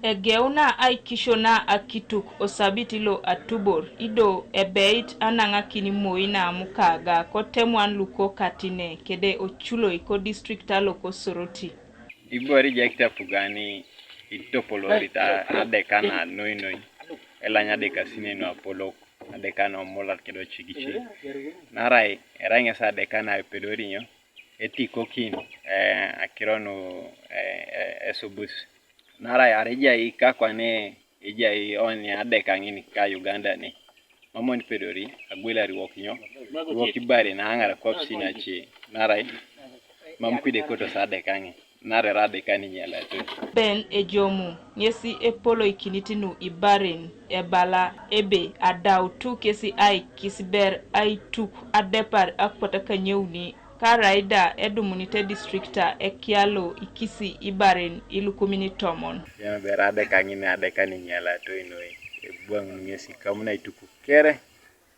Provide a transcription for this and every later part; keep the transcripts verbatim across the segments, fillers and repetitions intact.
Egeuna aikisho na akituk osabiti lo atubor, ido ebeit anaŋakin moi na mukaga kotemuan luko katine kede oculoi kodistrikta loko Soroti. Ibore ejekit apugani itopolorit adeka na noinoi, elany adeka sinenu apolok, adeka na omulat kede ocigici. Narai erai ŋes adeka na epedori nyo etikokin, eh, akiro nu, eh, eh, esubus. Narai arai ejai kakwane, ejai oni adeka ŋin ka Uganda ne, mam oni pedori agwel ariwok nyo, ariwok ibare na aŋar kwap sinace, narai mam kwide kotos adeka ŋin, narai erai adeka ninyelato. Ben ejomu ŋesi epoloikinit nu ibaren, ebala ebe adautu kesi aikis ber aituk adepar akwatakanyöuni. Karai da edumunit edistrikta ekialo ikisi ibaren ilukumin tomon. Yam bera adeka ŋin adeka ninyelato inoi, ebwaŋun ŋesi kamun aituk kere,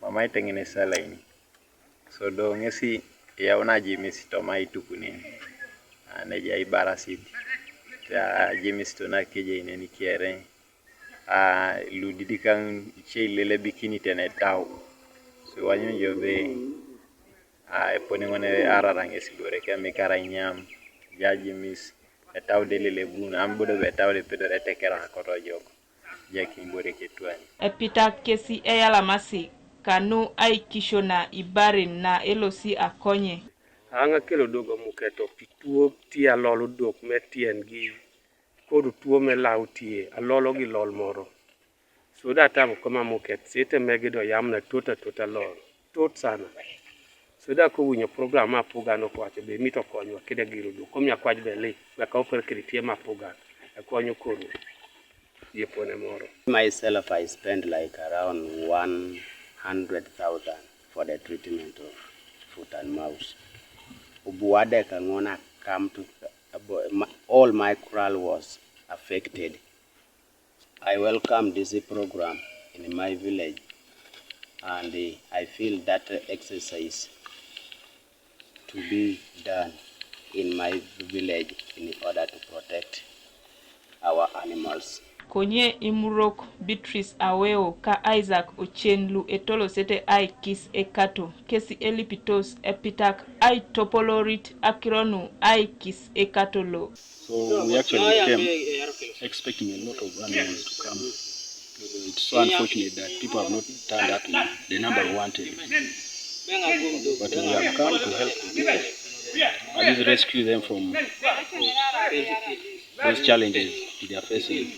mam aiteŋenes alaini. So do ŋesi eyaun ajimis toma aitukunin, a, neja ibarasit, ta ajimis tona kejai neni kere, a, ludidikaŋ ice ilelebikini tene etau. So iwanyun jo be, a, epone ŋone arara ŋesi bore kemikara inyam, jajimis, etau de lelebun, am bodo be etau de pedor etekera akoto jok, jakin bore ketwani. Epitak kesi eyalamasi kanu aikisho na ibarin na elosi akonye. Aŋa kelo dogo muketo pituo ti alolo dok me tien gi kodu tuo me law tie alolo gi lol moro. So da tam koma muket sete mege do yam na tota tota lol. Tot sana. So da ko winyo program ma puga no kwacho be mito konyo kede giro do. Kom ya kwaj be li. Be ka oper kiri tie ma puga. E konyo koru. Ye pone moro. Myself, I spend like around one hundred thousand for the treatment of foot and mouth. Ubuade kangona come to, abo-, ma-, all my corral was affected. I welcome this program in my village, and, uh, I feel that exercise to be done in my village in order to protect our animals. Konye imurok Beatrice Aweo ka Isaac Ochen lu etolosete aikis ekato, kesi elipitos epitak aitopolorit akiro nu aikis ekato lo. So we actually came expecting a lot of animals to come. It's so unfortunate that people have not turned up in the number we wanted. But we have come to help the people, at least rescue them from those challenges they are facing.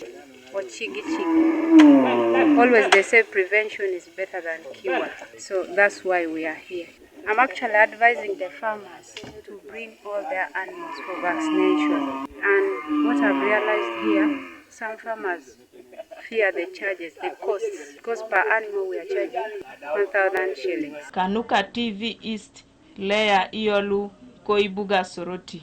Ochigichigi. Always they say prevention is better than cure. So that's why we are here. I'm actually advising the farmers to bring all their animals for vaccination. And what I've realized here, some farmers fear the charges, the costs, because per animal we are charging one thousand shillings. Kanuka T V East, Leah Iyolu, Koibuga Soroti.